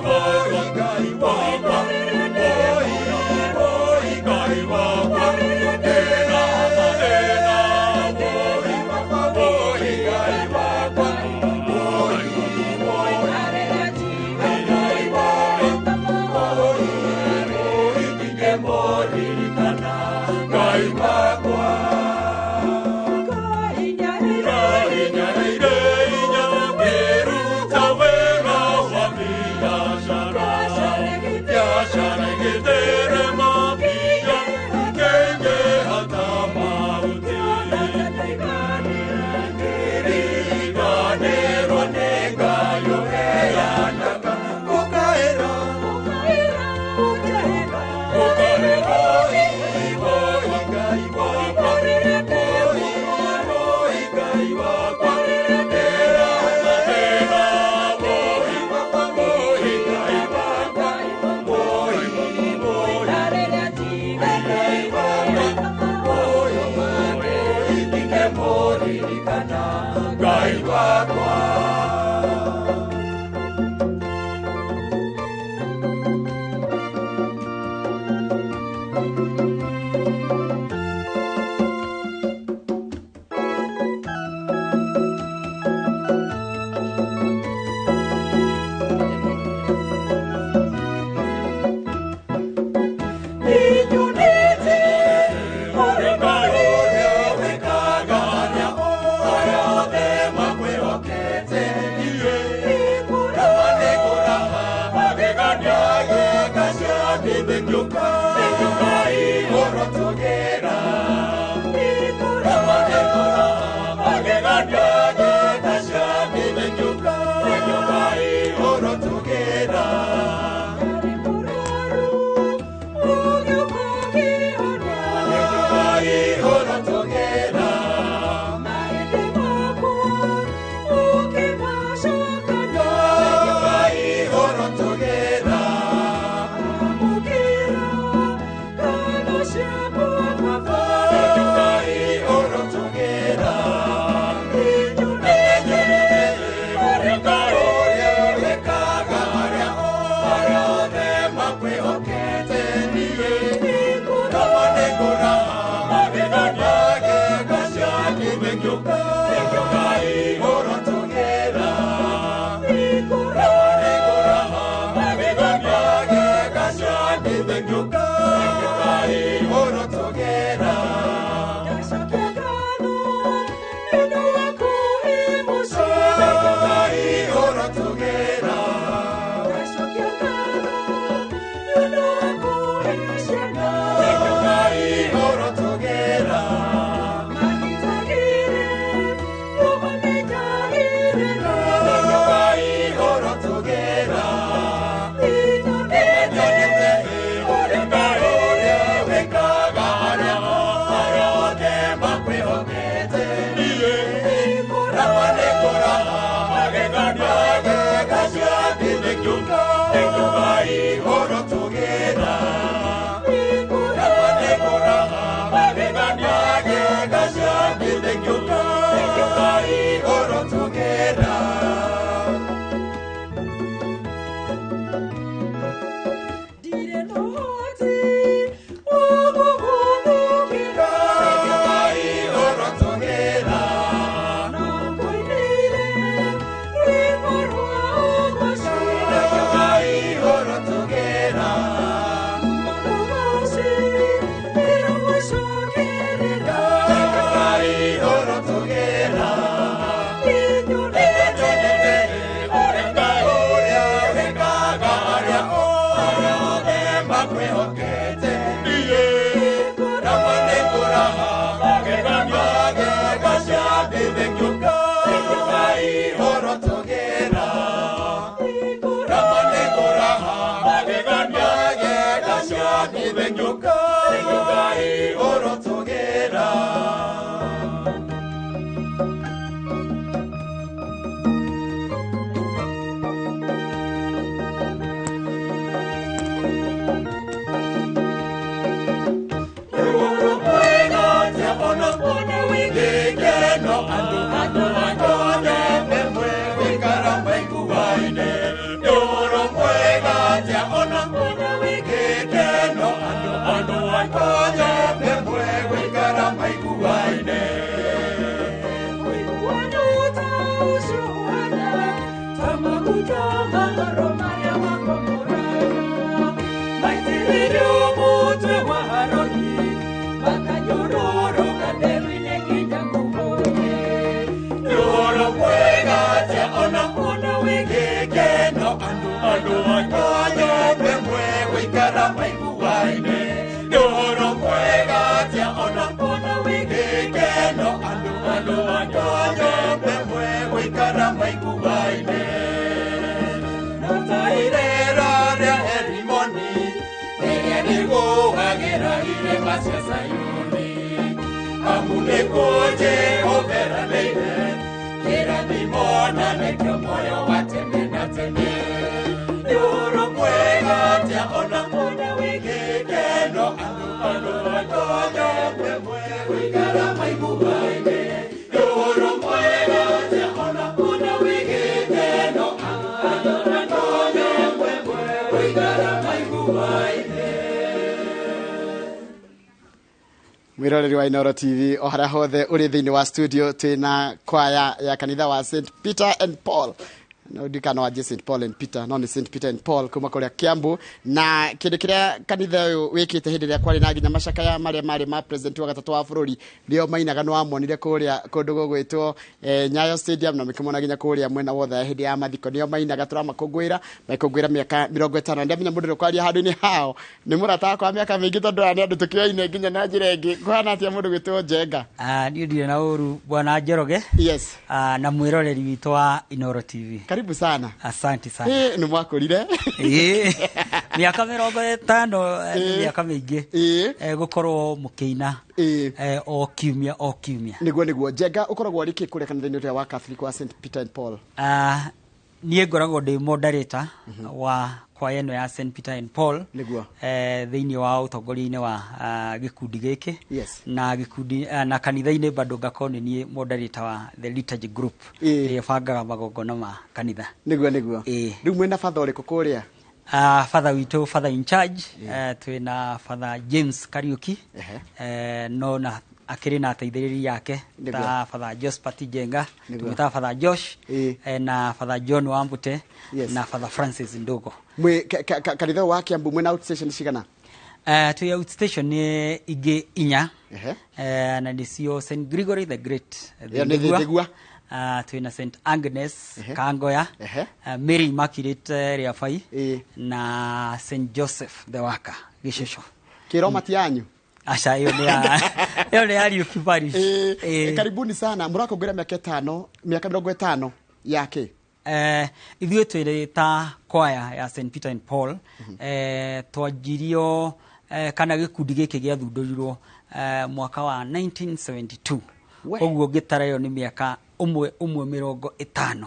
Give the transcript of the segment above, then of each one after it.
wakwa, Ngai wakwa, woi, woi Ngai wakwa, ndĩna mathĩna, woi, woi Ngai wakwa, woi, woi Ngai wakwa, woi, woi ndingĩmũririkana Ngai wakwa. Ngai nyareire inya ngĩruta wĩra wa biacara, biacara ĩgĩtherema nginya ngĩingĩha ta mahuti. Ngĩriganĩrwo nĩ Ngai ũheanaga, ngũkaĩra, ngũkaĩra, woi, woi Ngai wakwa, woi, woi Ngai wakwa, ndĩna mathĩna, woi, woi Ngai wakwa, woi, woi andũ a nyũmba ĩmwe gũikara maiguaine nĩ ũhoro mwega atĩa ona kuona wĩ gĩkeno andũ andũ a nyũmba ĩmwe gũikara maiguaine no ta irera rĩa Herimoni rĩrĩa rĩgũagĩra irĩma cia Zayuni amu nĩkuo Jehova eranĩire kĩrathimo na nĩkĩo muoyo wa tene na tene nĩ ũhoro mwega atĩa ona kuona wĩ gĩkeno andũ andũ a nyũmba ĩmwe gũikara maiguaine nĩ ũhoro mwega atĩa ona kuona wĩ gĩkeno andũ andũ a nyũmba ĩmwe gũikara maiguaine. Mwiroreri wa Inooro TV o haria hothe uri thiini wa studio twina kwaya ya kanitha wa St Peter and Paul, no ndikana wanjie St Paul and Peter, no ni St Peter and Paul kuma kuria Kiambu. Na kindu kiria kanitha uyu wikite hindi ria kwari na nginya macakaya maria mari ma president wa gatatu wa bururi rio mainaga no wamonire kuria kundu gugwitwo Nyayo Stadium, na mikimona nginya kuria mwena wothe hindi ya mathiko nio mainaga turamakungwira maikungwira miaka 50. Ndamenya mundu kwaria handu-ini hao ni murata wakwa miaka mingi tondu aya ni andu tukioine nginya na njira ingi. Kuhana atia mundu gwitwo Njenga? Niĩ ndirĩ na ũru bwana Njoroge. Yes. Na mwĩroreri witũ wa Inooro TV. Karibu sana. Asante sana. Nĩ mwakũrire. Mĩaka 50 nĩ mĩaka mĩingĩ gũkorwo mũkĩina o kiumia o kiumia. Nĩguo nĩguo. Njenga, ũkoragwo ũrĩ kĩ kũrĩa kanitha-inĩ ũrĩa wa Catholic wa St Peter and Paul? Niĩ ngoragwo ndĩ moderator wa kwaya ĩno ya St Peter and Paul. Nĩguo. Thĩinĩ wa ũtongoria-inĩ wa gĩkundi gĩkĩ. Yes. Na gĩkundi na kanitha-inĩ bado ngakorwo nĩ niĩ moderator wa the liturgy group ĩrĩa ĩbangaga magongona ma kanitha. Nĩguo nĩguo. Rĩu mwĩna batha ũrĩkũ kũrĩa? Father witũ, father in charge, twĩna Father James Kariuki, no na akĩrĩ na ateithĩrĩria yake ta Father Josephat Njenga, tũmwĩtaga Father Josh, na Father John Wambute, na Father Francis Ndogo. Mwĩ kanitha wa Kiambu mwĩna outstation cigana? Twĩ outstation nĩ ingĩ inya, na nĩcio St Gregory the Great Thĩigua, twĩna St Agnes Kangoya, Mary Immaculate Rĩabai, na St Joseph the Worker Gĩcũcũ. Kĩroma ti yanyu? Aca, ĩyo nĩ ya ĩyo nĩ ya Riũki Parish. Karibuni sana. Mũrakũngũĩra mĩaka ĩtano, mĩaka 50 yake? Ithuĩ twĩrĩ ta kwaya ya St Peter and Paul, twanjirio kana gĩkundi gĩkĩ gĩathundũrirwo mwaka wa 1972. Koguo ngĩtara ĩyo nĩ mĩaka ũmwe ũmwe 50.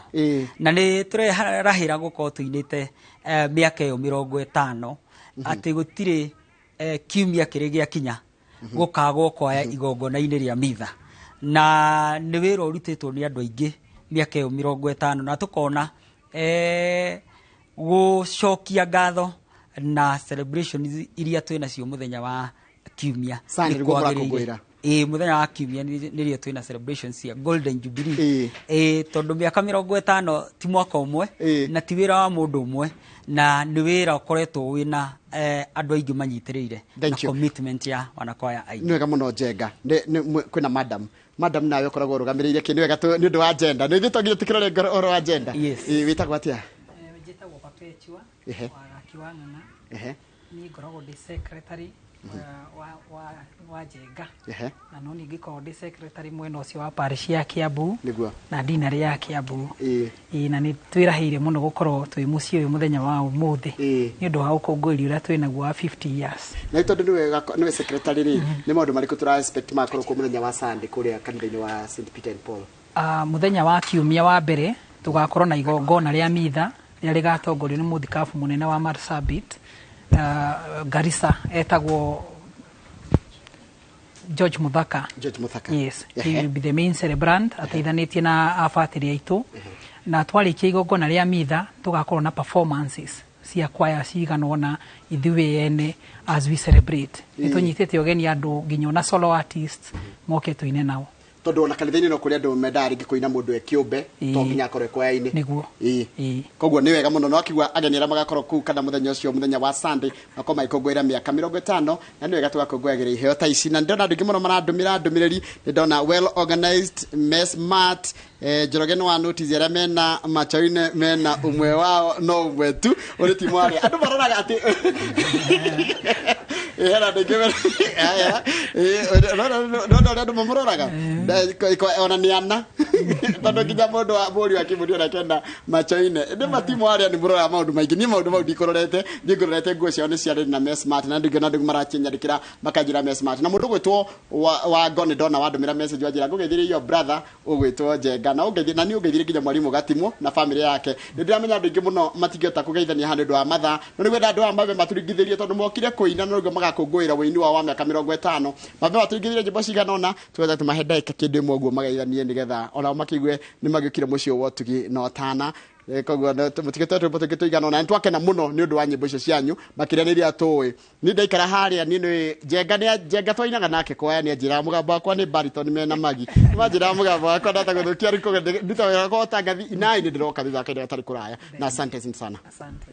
Na nĩ tũrerahĩra gũkorwo tũinĩte mĩaka ĩyo 50 atĩ gũtirĩ kiumia kĩrĩ gĩakinya gũkagwo kwaya igongona-inĩ rĩa mitha. Na nĩ wĩra ũrutĩtwo nĩ andũ aingĩ mĩaka ĩyo 50, na tũkona gũcokia ngatho na celebrations iria twĩnacio mũthenya wa kiumia. Sunday nĩguo mũrakũngũĩra. Mũthenya wa kiumia nĩrĩo twĩna celebrations cia Golden Jubilee. Tondũ mĩaka 50 ti mwaka ũmwe, na ti wĩra wa mũndũ ũmwe, na nĩ wĩra ũkoretwo wĩna andũ aingĩ manyitĩrĩire na commitment ya wanakwaya aingĩ. Nĩ wega mũno Njenga. Kwĩna madam. Madam nawe ũkoragwo ũrũgamĩrĩire kĩ? Nĩ wega nĩ ũndũ wa agenda. Nĩ ithuĩ twagire tũkĩrore ũhoro wa agenda. Wĩtagwo atĩa? Njĩtagwo Perpetua wa Gaki wa Ng'ang'a. Niĩ ngoragwo ndĩ secretary wa Njenga. Na no ningĩ ngoragwo ndĩ secretary mwena ũcio wa parish ya Kiambu na dinarĩ ya Kiambu. Na nĩ twĩrahĩire mũno gũkorwo twĩ mũciĩ ũyũ mũthenya wa ũmũthĩ nĩ ũndũ wa ũkũngũĩri ũrĩa twĩ naguo wa 50 years. Na tondũ nĩwe secretary rĩ, nĩ maũndũ marĩkũ tũra expect makorwo kuo mũthenya wa Sunday kũrĩa kanitha-inĩ wa St Peter and Paul? Mũthenya wa kiumia wa mbere tũgakorwo na igongona rĩa mitha rĩrĩa rĩgatongorio nĩ mũthikabu mũnene wa Marsabit, Garissa, etagwo George Muthaka. George Muthaka. Yes, he will be the main celebrant ateithanĩtie na abatĩri aitũ. Na twarĩkia igongona rĩa mitha tũgakorwo na performances cia kwaya cigana ũna ithuĩ ene as we celebrate. Nĩ tũnyitĩte ũgeni andũ nginya ona solo artists moke tũine nao. Tondũ ona kanitha-inĩ no kũrĩ andũ mendaga rĩngĩ kũina mũndũ e kĩũmbe to nginya akorwo e kwaya-inĩ. Nĩguo. Ĩĩ. Koguo nĩ wega mũno no akiuga ageni arĩa magakorwo kũu kana mũthenya ũcio mũthenya wa Sunday makorwo magĩkũngũĩra mĩaka 50 na nĩ wega tũgakũngũyagĩra iheo ta ici. Na ndĩrona andũ aingĩ mũno marandũmĩra ndũmĩrĩri, nĩ ndona well organized, mess smart, Njoroge nĩ wa notice arĩa mena machoine mena ũmwe wao no ũmwe tu ũrĩ ti mwarĩa. Andũ maroraga atĩ hena andũ aingĩ aya nona ũrĩa andũ mamũroraga ona nĩ ana tondũ nginya mũndũ wa mũriũ akĩmũria ona kenda machoine ĩndĩ matimũ arĩa nĩ mũroraga maũndũ maingĩ. Niĩ maũndũ mau ndikũrorete, niĩ ngũrorete nguo ciao nĩ ciarĩ na me smart na ndingĩona andũ marakĩnyandĩkĩra makanjĩra me smart. Na mũndũ ũgwĩtwo wa ngo nĩ ndona wandũmĩra message wanjĩra ngũgeithĩrie your brother ũgwĩtwo Njenga na ũngeithie na niĩ ũngeithirie nginya mwarimũ Gatimũ na family yake. Nĩ ndĩramenya andũ aingĩ mũno matingĩhota kũgeithania haha nĩ ũndũ wa mathaa, no nĩngwenda andũ aya mabe matũringithĩrie tondũ mokire kũina na nĩguo magakũngũĩra wũini wao wa mĩaka 50. Mabe matũringithĩrie nyĩmbo cigana ũna tũgetha tũmahe ndagĩka kĩndũ ĩmwe ũguo mageithanie nĩgetha onao makĩigue nĩ magĩũkire mũciĩ wa ũtugi na ũtana. Koguo mũtigĩte twĩmbo tũngĩ tũigana ũna. Nĩ twakena mũno nĩ ũndũ wa nyĩmbo icio cianyu makĩria nĩ iria tũĩ. Niĩ ndaikara harĩa niĩ nĩ Njenga nĩ Njenga twainaga nake kwaya nĩ anjĩraga mũgambo wakwa nĩ baritone mena magi. Nĩ manjĩraga mũgambo wakwa ndahota gũthũkia rĩu koguo nduta wĩra wakwa ta ngathi inai nĩ ndĩroka thutha wa kahinda gatarĩ kũraya. Na asante sana. Asante.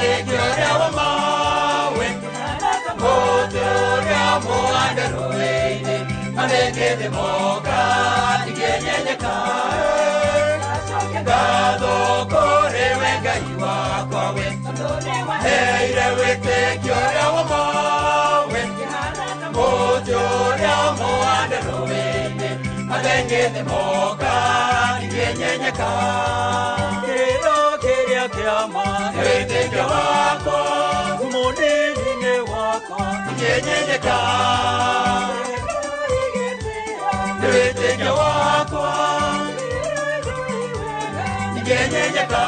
wĩtĩkio ũrĩa wa ma we mũtĩ ũrĩa mũhande rũĩ-inĩ manĩngĩthimoka ndingĩnyenyeka ngatho kũrĩ we Ngai wakwa we heire wĩtĩkio ũrĩa wa ma we mũtĩ ũrĩa mũhande rũĩ-inĩ manĩngĩthimoka ndingĩnyenyeka kĩrĩro kĩrĩa kĩa ma wĩtĩkio wakwa mũnini wakwa ndingĩnyenyeka wĩtĩkio wakwa ndingĩnyenyeka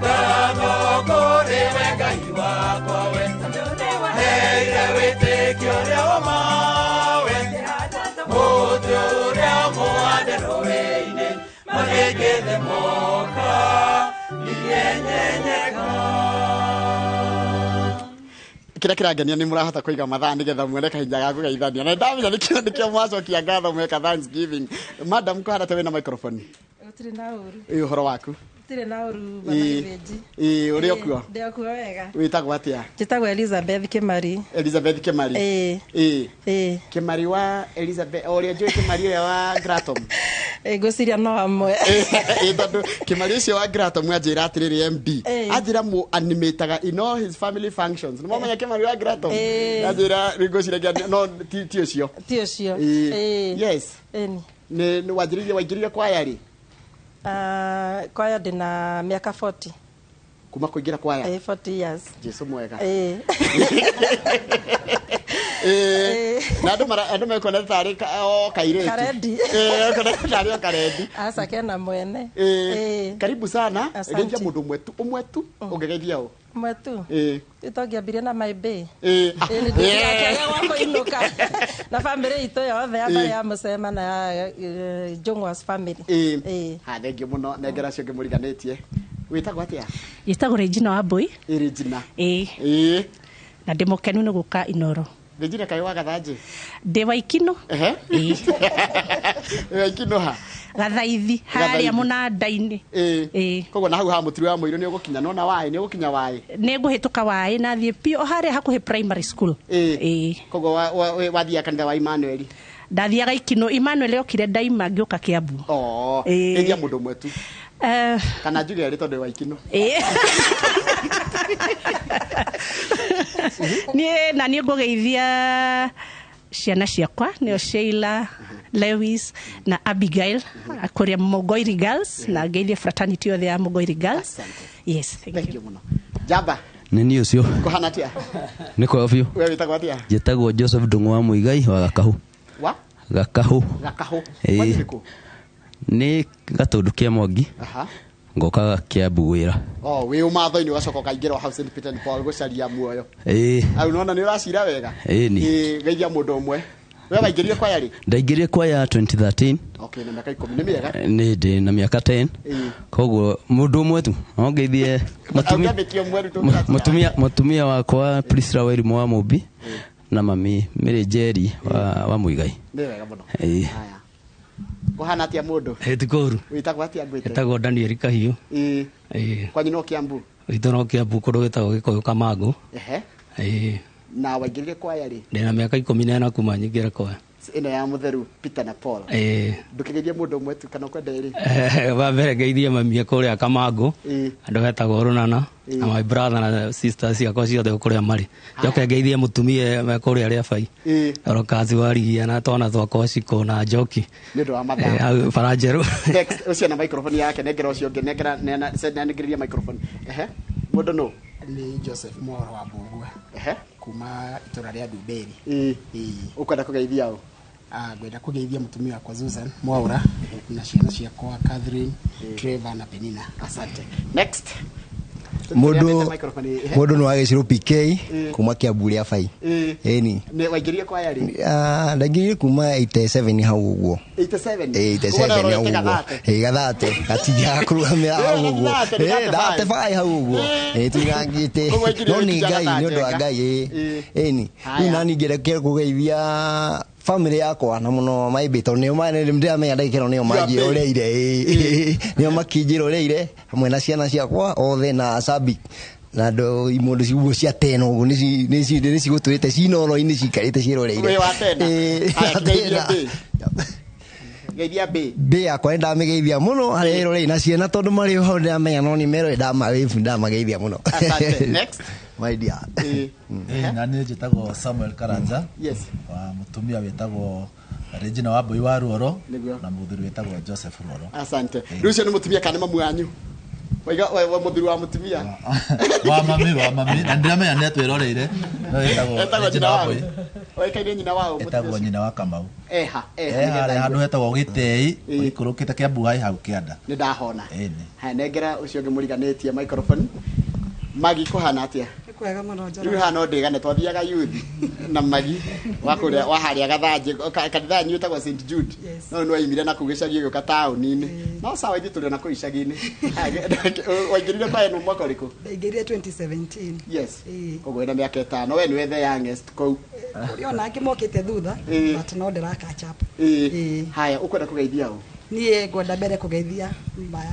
ngatho kũrĩ we Ngai wakwa we heire wĩtĩkio ũrĩa wa ma we mũtĩ ũrĩa mũhande rũĩ-inĩ manĩngĩthimoka ndingĩnyenyeka. Kĩrĩa kĩrangenia nĩ mũrahota kũiga mathaa nĩgetha muone kahinda ga kũgeithania na ndamenya nĩkĩo mwacokia ngatho mweka Thanksgiving. Madam kũhana ta wĩna microphone? Gũtirĩ na ũru. Ĩ ũhoro waku? Gũtirĩ na ũru baba Gĩthĩnji. Ĩ ũrĩ okuo? Ndĩ okuo wega. Wĩtagwo atĩa? Njĩtagwo Elizabeth Kimari. Elizabeth Kimari. Ĩ. Ĩ. Ĩ. Kimari wa Elizabeth ũrĩa njũĩ Kimari ũrĩa wa Gratom. Ĩ ngwĩciria no amwe. Ĩ tondũ Kimari ũcio wa Gratom anjĩra atĩrĩrĩ MB. Anjĩra mũ animataga in all his family functions. Nĩ mwamenya Kimari wa Gratom? Anjĩra ngwĩciria no ti ũcio. Ti ũcio. Ĩ. Yes. Ĩni. Nĩ wanjĩrĩirie waingĩrire kwaya rĩ? Kwaya ndĩna mĩaka 40. Kuma kũingĩra kwaya? Ĩ 40 years. Jesu mwega. Ĩ. Na andũ mekuona tarĩ o kairĩtu. Karendi. Ĩ tarĩ o karendi. Aca kena mwene. Ĩ karibu sana. Geithia mũndũ ũmwe tu ũngĩgeithia ũ? Ũmwe tu. Ĩ. Tũngĩambirie na my bae. Ĩ. Ĩ nĩndĩrakĩaga gwa kũinũka. Na bamĩrĩ itũ yothe ya mbarĩ ya Mũcema na ya Njũng'wa's family. Ĩ. Ha thengio mũno nengera ũcio ngĩmũriganĩtie. Wĩtagwo atĩa? Njĩtagwo Regina Wambui. Ĩ Regina. Ĩ. Ĩ. Na ndĩ mũkenu nĩ gũka Inoro. Regina kaĩ wa Gathanjĩ? Ndĩ wa Ikino. Ehe. Ĩ. Wa Ikino ha? Gathaithi harĩa mũnanda-inĩ. Ĩ. Koguo na hau ha mũtiri wa mũirũ nĩ ũgũkinya nona waĩ nĩ ũgũkinya waĩ? Nĩ ngũhĩtũka waĩ na thiĩ piũ o harĩa hakuhĩ primary school. Ĩ. Koguo wathiaga kanitha wa Emmanuel? Ndathiaga Ikino. Emmanuel okire ndaima ngĩũka Kiambu. Oh. Geithia mũndũ ũmwe tu. Kana njuge erĩ tondũ wa Ikino. Ĩ. Niĩ na niĩ ngũgeithia ciana ciakwa nĩo Sheila, Lewis na Abigail kũrĩa Mogoiri Girls na ngeithie fraternity yothe ya Mogoiri Girls. Yes, thank you mũno. Jamba. Nĩ niĩ ũcio. Kũhana atĩa? Nĩ kwega biũ. We wĩtagwo atĩa? Njĩtagwo Joseph Ndung'u wa Mũigai wa Gakahũ. Wa? Gakahũ. Gakahũ. Kwanyu nĩ kũ? Nĩ Gatũndũ kĩa Mwangi. Aha. Ngokaga Kiambu wĩra. Oh, wĩ ũmatho-inĩ ũgacoka ũkaingĩra hau St Peter and Paul gũcaria muoyo. Ĩ. Au nona nĩ ũracira wega? Ĩ ni. Ĩ geithia mũndũ ũmwe. We waingĩrire kwaya rĩ? Ndaingĩrire kwaya 2013. Okay, na mĩaka 10 nĩ mĩega? Nĩ ndĩ na mĩaka 10. Ĩ. Koguo mũndũ ũmwe tu no ngeithie mũtumia wakwa Priscilla Wairimu wa Mũmbi na mami Mary Njeri wa Mũigai. Nĩ wega mũno. Ĩ. Haya. Kũhana atĩa mũndũ? Ĩ ti kũũru. Wĩtagwo atĩa ngwĩte? Ĩtagwo Daniel Kahiũ. Ĩ. Ĩ. Kwanyu no Kiambu? Witũ no Kiambu kũndũ gwĩtagwo Gĩkũyũ Kamangũ. Ehe. Ĩ. Na waingĩrire kwaya rĩ? Ndĩna mĩaka 14 kuma nyingĩre kwaya. Ĩno ya mũtheru Peter na Paul. Ĩ. Ndũkĩgeithie mũndũ ũmwe tu kana ũkwenda erĩ? Wa mbere ngeithie mami kũrĩa Kamangũ. Ĩ. Andũ metagwo Rũnana. Na my brother na sisters ciakwa ciothe kũrĩa marĩ. Njoke ngeithie mũtumia me kũrĩa Rĩabai. Ĩ. Orokazi wa Rigia na twana twakwa Ciko na Njoki. Nĩ ũndũ wa mathaa. Hau bara njerũ. Next, ũcio na microphone yake nengera ũcio ũngĩ nengera nengereria microphone. Ehe. Mũndũ nũ? Nĩ Joseph Mworo wa Mbũgua. Ehe. Kuma itũra rĩa Ndumberi. Ĩ. Ũkwenda kũgeithia ũ? Ngwenda kũgeithia mũtumia wakwa Susan Mwaura na ciana ciakwa Catherine, Trevor na Penina. Asante. Next. Mũndũ nĩ wa Gĩcirũ PK kuma Kiambu rĩa Bai. Ĩni. Nĩ waingĩrire kwaya rĩ? Ndaingĩrire kuma 87 hau ũguo. 87? 87 hau ũguo. Ĩ gathate gatingĩaga kũrũgamĩra hau ũguo. Ĩ thate bai hau ũguo. Ĩ tuingangĩte. No nĩ Ngai nĩ ũndũ wa Ngai ĩ. Ĩni. Rĩu nani ngĩreke kũgeithia Family yakwa na muno maimbi tondu nio ndiramenya ndagika ĩno nĩo manjĩroreire, nĩo makĩnjĩroreire hamwe na ciana ciakwa othe na Sabik na andũ imũndũ ciguo cia tena ũguo nĩ cigũtũrĩte cinoro-inĩ cikarĩte ciĩroreire. Wĩ wa tena. Ĩĩ, Aya, tena. Geithia mbĩ. Mbĩ yakwa nĩ ndamĩgeithia mũno harĩa ĩroreire na ciana tondũ marĩ hau ndĩramenya no nĩ merore ndamageithia mũno. Asante. Next. My dear. Na niĩ njĩtagwo Samuel Karanja. Yes. Wa mũtumia wĩtagwo Regina Wambui wa Ruoro Nĩguo. na mũthuri wĩtagwo Joseph Ruoro. Asante. Rĩu ũcio nĩ mũtumia kana nĩ mamu wanyu? Waiga wa mũthuri wa mũtumia. Wa mami na ndĩramenya nĩ atwĩroreire no wĩtagwo Etagwo Regina nyina Wambui. wao. Oĩkaine nyina wao. Etagwo nyina wa Kamau. Eha, eha. Eh, harĩa handũ hetagwo Gĩtĩi ũikũrũkĩte Kĩambu High hau kĩanda. Nĩ ndahona. Ĩni. Haya, nengera ũcio ũngĩ mũriganĩtie microphone. Magi kũhana atĩa? Nĩ kwega mũno Rĩu Njoroge. haha no ndĩgane twathiaga youth na Magi wa kũrĩa wa harĩa Gathanjĩ kanitha yanyu ĩtagwo St Jude. Yes. No nĩ waimire na kũu gĩcagi ũgĩũka taũni-inĩ. No sawa ithuĩ tũrĩ ona kũu icagi-inĩ. Haya, waingĩrire kwaya ĩno mwaka ũrĩkũ? Ndaingĩrire 2017. Yes. Koguo wĩna mĩaka 5. We nĩwe the youngest kũu. Kũrĩ ona angĩ mokĩte thutha but no ndĩra catch up. Ĩĩ. Haya, ũkwenda kũgeithia ũ? Niĩ ngwenda mbere kũgeithia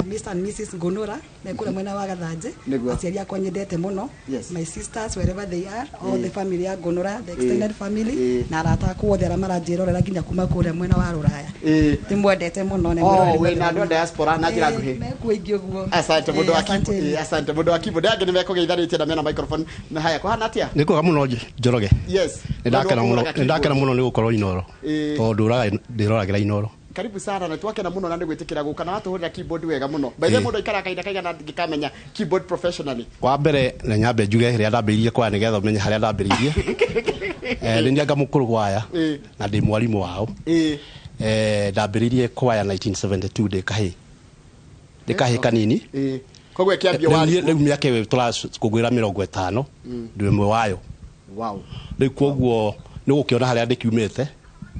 Mr and Mrs Ngunura me kũrĩa mwena wa Gathanjĩ. Nĩguo. Aciari akwa nyendete mũno. Yes. My sisters wherever they are, all Ĩĩ. the family ya Ngunura, the extended Ĩĩ. family Ĩĩ. na arata akwa othe arĩa maranjĩrorera nginya kuma kũrĩa mwena wa Rũraya. Ĩĩ. Ndĩmwendete mũno na Oh, mwĩroreri wĩna andũ a diaspora na njĩra nguhĩ. Mekuo ingĩ ũguo. Asante mũndũ Ĩĩ, wa asante. keyboard. Asante mũndũ wa keyboard. Angĩ nĩ mekũgeithanĩtie na mena microphone. Na haya, kũhana atĩa? Nĩ kwega mũno Njoroge. Yes. Nĩ ndakena mũno, nĩ ndakena mũno nĩ gũkorwo Inoro. Ĩĩ. Tondũ ndũraga ndĩroragĩra Inoro. Karibu sana na twakena muno na nĩ gwĩtĩkĩra gũka na watũhũrĩra keyboard wega mũno. By the way Ĩĩ. mũndũ aikaraga kahinda kaigana ngĩkamenya keyboard professionally? Wa mbere na nyambe njuge rĩrĩa ndambĩrĩirie kwaya nĩgetha ũmenye harĩa ndambĩrĩirie. Nĩ nianga mũkũrũ kwaya Ĩĩ. na ndĩ mwarimũ wao. Ĩĩ. Ndambĩrĩirie kwaya 1972 ndĩ kahĩĩ. Ndĩ kahĩĩ kanini. Ĩĩ. Koguo ĩkĩambio Rĩu warĩ rĩu mĩaka ĩyo tũrakũngũĩra 50 ndĩ ũmwe wayo. Wow. Rĩu koguo nĩ gũkĩona harĩa ndĩkiumĩte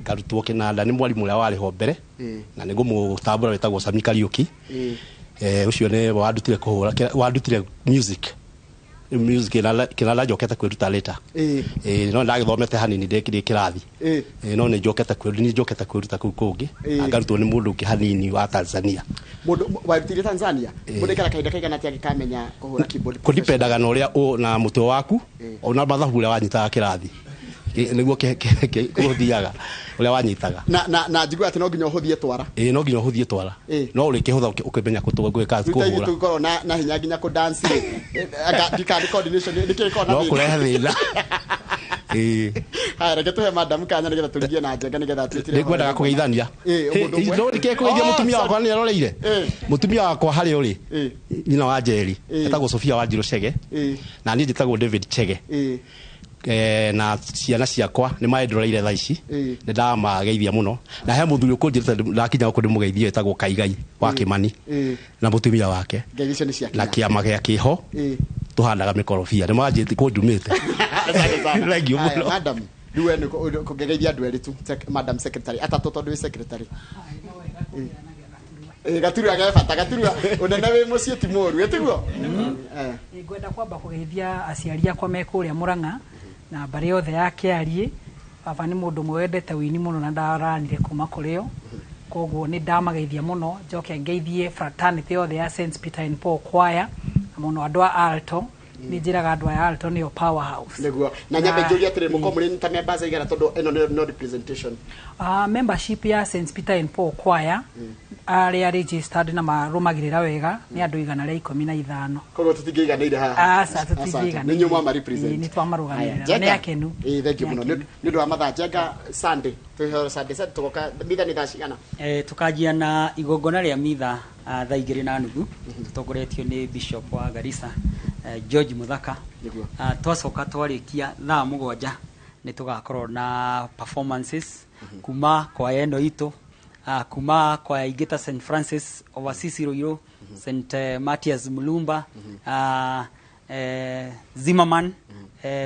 ngarutwo kĩnanda nĩ mwarimũ ũrĩa warĩ ho mbere Ĩĩ. na nĩ ngũmũtambũra wĩtagwo Sami Kariũki. Ĩĩ. Ũcio nĩ wandutire kũhũra wandutire music. Music kĩnanda njokete kwĩruta later. Ĩĩ. No ndagĩthomete hanini ndĩ kĩrathi. Ĩĩ. No nĩ njokete kwĩruta nĩ njokete kwĩruta kũu kũngĩ. Ĩĩ. Na ngarutwo nĩ mũndũ ũngĩ hanini wa Tanzania. Mũndũ warutire Tanzania? Ĩĩ. Mũndũ aikaraga kahinda kaigana atĩa angĩkamenya kũhũra keyboard? Kũdipendaga na ũrĩa na mũtwe waku Ĩĩ. ona mathabu ũrĩa wanyitaga kĩrathi. Nĩguo kũthiaga ũrĩa wanyitaga. Na njigua atĩ no nginya ũhũthie twara. Ĩĩ no nginya ũhũthie twara. Ĩĩ. No ũrĩkĩhũtha ũkĩmenya gwĩka Rĩu ta ithuĩ kũhũra. tũgĩkorwo na hinya nginya kũ dance rĩ. Ndikandi coordination nĩ kĩrĩ na No thĩna. kũrehe thĩna. Ĩĩ. Haya, reke tũhe madam kanya nĩgetha tũrigie na njenga nĩgetha atwĩtire. Nĩ ngwendaga kũgeithania. Ĩĩ, mũndũ ũmwe. No nĩkĩĩ kũgeithia Oh, mũtumia wakwa sorry. nĩ aroreire. Ĩĩ. Mũtumia wakwa harĩa ũrĩ. Ĩĩ. Nyina wa Njeri. Ĩĩ. Etagwo Sofia Wanjirũ Chege. Ĩĩ. Na niĩ njĩtagwo David Chege. Ĩĩ. Na ciana ciakwa nĩ mandĩroreire thaa ici. Ĩĩ. Nĩ ndamageithia mũno. Na he mũthuri ũkũnjĩrĩte ndakinya gũkũ ndĩmũgeithie wĩtagwo Kaigai wa Ĩĩ. Kĩmani Ĩĩ. na mũtumia wake Ngeithi icio nĩ ciakinya. na kĩama gĩa kĩho Ĩĩ. tũhandaga mĩkorobia nĩ manjĩti kũndumĩte. Asante sana. Thank you Haya, mũno. madam, rĩu we nĩ kũngegeithia andũ erĩ tu, madam secretary atatũ tondũ wĩ secretary. Ĩĩ, gaturwa ge bata, gaturwa ũnene wĩ mũciĩ ti mũũru, ĩ tiguo? Ngwenda kwamba kũgeithia aciari akwa me kũrĩa Mũrang'a na mbarĩ yothe ya Kĩariĩ. Baba nĩ mũndũ ũmwe wendete ũini mũno na ndaranire kuma kũrĩ o, koguo nĩ ndamageithia mũno. Njoke ngeithie fraternity yothe ya St Peter and Paul Choir na mũno andũ a alto. Nĩ njĩraga andũ aya alto nĩo powerhouse. Nĩguo. Na nyambe njũrie atĩrĩ, mũkorwo mũrĩ ta members aigana tondũ ĩno nĩ no representation? Membership ya St Peter and Paul Choir arĩa registered na marũmagĩrĩra wega nĩ andũ 115. Koguo tũtingĩiganĩire haha. Aca, tũtingĩiganĩire. Nĩ inyuĩ mwama represent. Ĩĩ, nĩ twamarũgamĩrĩra. Haya, Nĩ akenu. Ĩĩ, thank you mũno. Nĩ ũndũ wa mathaa, Njenga Sunday. Tũheo Sunday, Sunday tũgoka mitha nĩ thaa cigana? Tukanjia na igongona rĩa mitha thaa 2:30 tũtongoretio nĩ Bishop wa Garissa George Muthaka. Nĩguo. Twacoka twarĩkia thaa 7 nĩ tũgakorwo na performances kuma kwaya ĩno itũ, kuma kwaya ingĩ ta St Francis of Assisi Ruiru, St Matthias Mulumba, Zimmerman,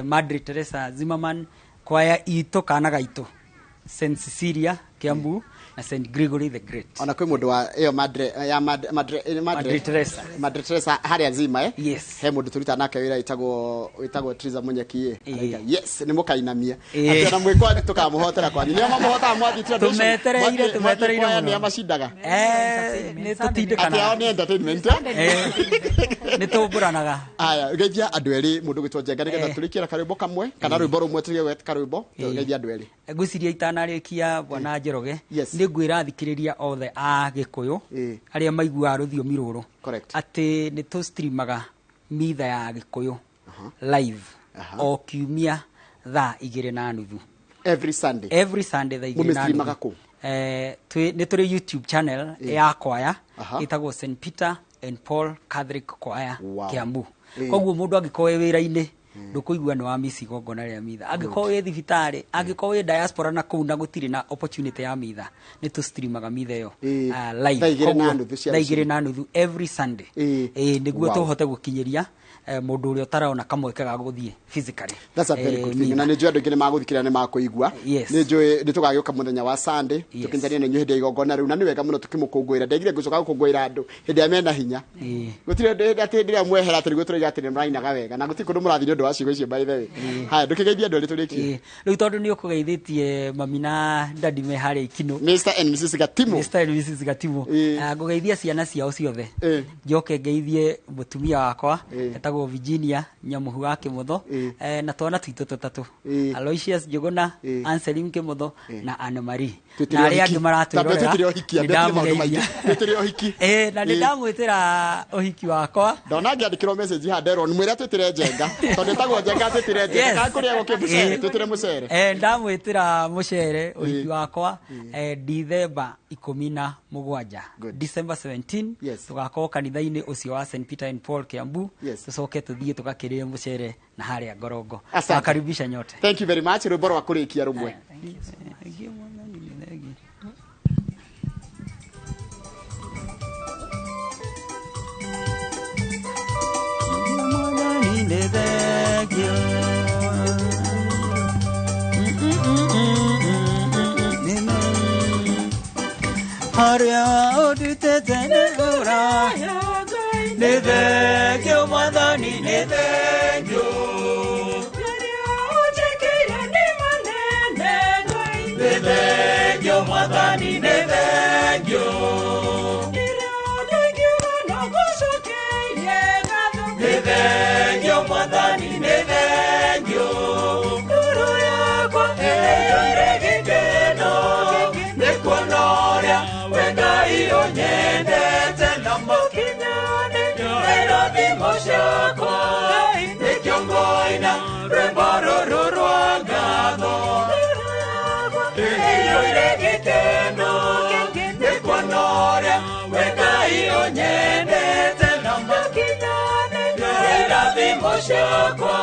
Madre Teresa Zimmerman, kwaya itũ kana gaitũ St Cecilia Kiambu, Na St Gregory the Great. Ona kwĩ mũndũ wa ĩyo Madre ya Madre Madre Madre Teresa. Madre Teresa harĩa Zima, eh? Yes. He mũndũ tũrutaga nake wĩra wĩtagwo Triza Munyeki, ĩ. Yes, nĩ mũkainamia. Ĩ. Atĩ ona mwĩ kwanyu tũkamũhotera kwanyu. Nĩo mamũhotaga mwathiĩ tradition. Tũmetereire, tũmetereire Mwathiĩ mũno. nĩo macindaga. Nĩ tũtindĩkanaga. Atĩ ao nĩ entertainment. Nĩ tũmbũranaga. Aya, geithia andũ erĩ mũndũ gwĩtwo Njenga nĩgetha tũrĩkie na karwĩmbo kamwe kana rwĩmbo rũmwe tũrĩkie gweta karwĩmbo. Geithia andũ erĩ. Ngwĩciria itanarĩkia, bwana Njoroge, nĩ ngwĩra athikĩrĩria othe a Gĩkũyũ arĩa maiguaga rũthiomi rũrũ atĩ nĩ tũstreamaga mitha ya Gĩkũyũ live o kiumia thaa 2:30. Every Sunday. Every Sunday thaa 2:30. Mũmĩstreamaga kũ? Nĩ tũrĩ YouTube channel ya kwaya ĩtagwo St Peter and Paul Catholic Choir, Kiambu. Koguo mũndũ angĩkorwo wĩ wĩra-inĩ, ndũkũigua nĩ wa miss igongona rĩa mitha, angĩkorwo wĩ thibitarĩ, angĩkorwo wĩ diaspora na kũu na gũtirĩ na opportunity ya mitha, nĩ tũstreamaga mitha ĩyo live. Thaa igĩrĩ na Koguo, nuthu cia thaa igĩrĩ rũcinĩ. na nuthu every Sunday. Nĩguo tũhote gũkinyĩria mũndũ ũrĩa ũtarona kamweke ga gũthiĩ physically. That's a very good thing. Mitha. Na nĩ njũĩ andũ aingĩ nĩ magũthikĩrĩria, nĩ makũigua. Nĩ njũĩ nĩ tũgagĩũka mũthenya wa Sunday tũkĩnjania na inyuĩ hĩndĩ ya igongona rĩu, na nĩ wega mũno tũkĩmũkũngũĩra. Ndaigire ngũcoka gũkũngũĩra andũ hĩndĩ ĩrĩa mena hinya. Gũtirĩ hĩndĩ atĩ hĩndĩ ĩrĩa mwehera atĩ nĩguo tũroiga atĩ nĩ mũrainaga wega, na gũtirĩ kũndũ mũrathiĩ nĩ ũndũ wa ciugo icio, by the way. Haya, ndũkĩgeithie andũ erĩ tũrĩkie. Rĩu tondũ nĩ ũkũgeithĩtie mami na dadi me harĩa Ikinũ, Mr and Mrs Gatimo. Mr and Mrs Gatimo. Ngũgeithia ciana ciao ciothe, njoke ngeithie mũtumia wakwa etagwo Virginia Nyamuhu wa Kĩmotho, na twana twitũ tũtatũ, Aloysius Njũgũna, Anselim Kĩmotho na Anne Marie, Twĩtĩre na arĩa ũhiki. angĩ maratwĩrorera. Twĩtĩre ũhiki, nĩ ambia maũndũ ndamũgeithia. maingĩ. Twĩtĩre ũhiki. Na nĩ ndamwĩtĩra ũhiki wakwa. Ndona ngĩandĩkĩrwo message haha nderwo nĩ mwĩre twĩtĩre Njenga tondũ ĩtagwo Njenga, twĩtĩre Njenga. Kana kũrĩagwo kĩ mũcere, twĩtĩre mũcere. Ndamwĩtĩra mũcere ũhiki wakwa Dithemba 17, December 17. Tũgakorwo kanitha-inĩ ũcio wa St Peter and Paul Kiambu, tũcoke tũthiĩ tũgakĩrĩre mũcere na harĩa Ngorongo. Asante. Wakaribisha nyote. Thank you very much. Rwĩmbo rwa kũrĩkia rũmwe. Harĩa ũndutĩte nĩ ũraya, nĩ thengio Mwathani, nĩ thengio. Nĩ thengio Mwathani, nĩ thengio. Nĩ thengio Mwathani, nĩ thengio. Ngoro yakwa ĩiyũire gĩkeno nĩ kuona ũrĩa we Ngai ũnyendete, na makinyanĩrio irathimo ciakwa, nĩkĩo ngoina rwĩmbo rũrũ rwa ngatho. Ĩiyũire gĩkeno nĩ kuona ũrĩa we Ngai ũnyendete, na makinyanĩrio irathimo ciakwa,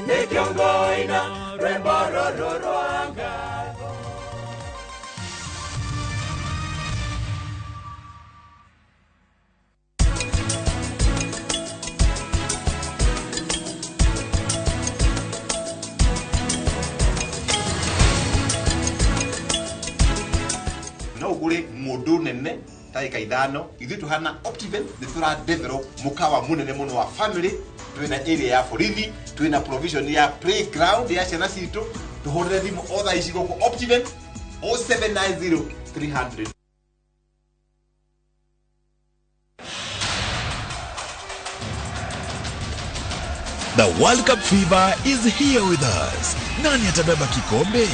nĩkĩo ngoina rwĩmbo rũrũ rwa ngatho. No ũgũre ng'ũndũ nene ta ĩka 5. Ithuĩ tũhana Optiven nĩ tũra develop mũkawa mũnene mũno wa family. Twĩna area ya borithi, twĩna provision ya playground ya ciana citũ. Tũhũrĩre thimũ o thaa ici gũkũ Optiven 0790 300. The World Cup fever is here with us. Nani atabeba kikombe?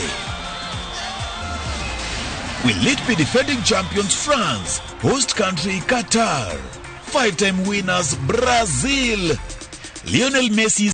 Will it be defending champions France, host country Qatar, five-time winners Brazil, Lionel Messi?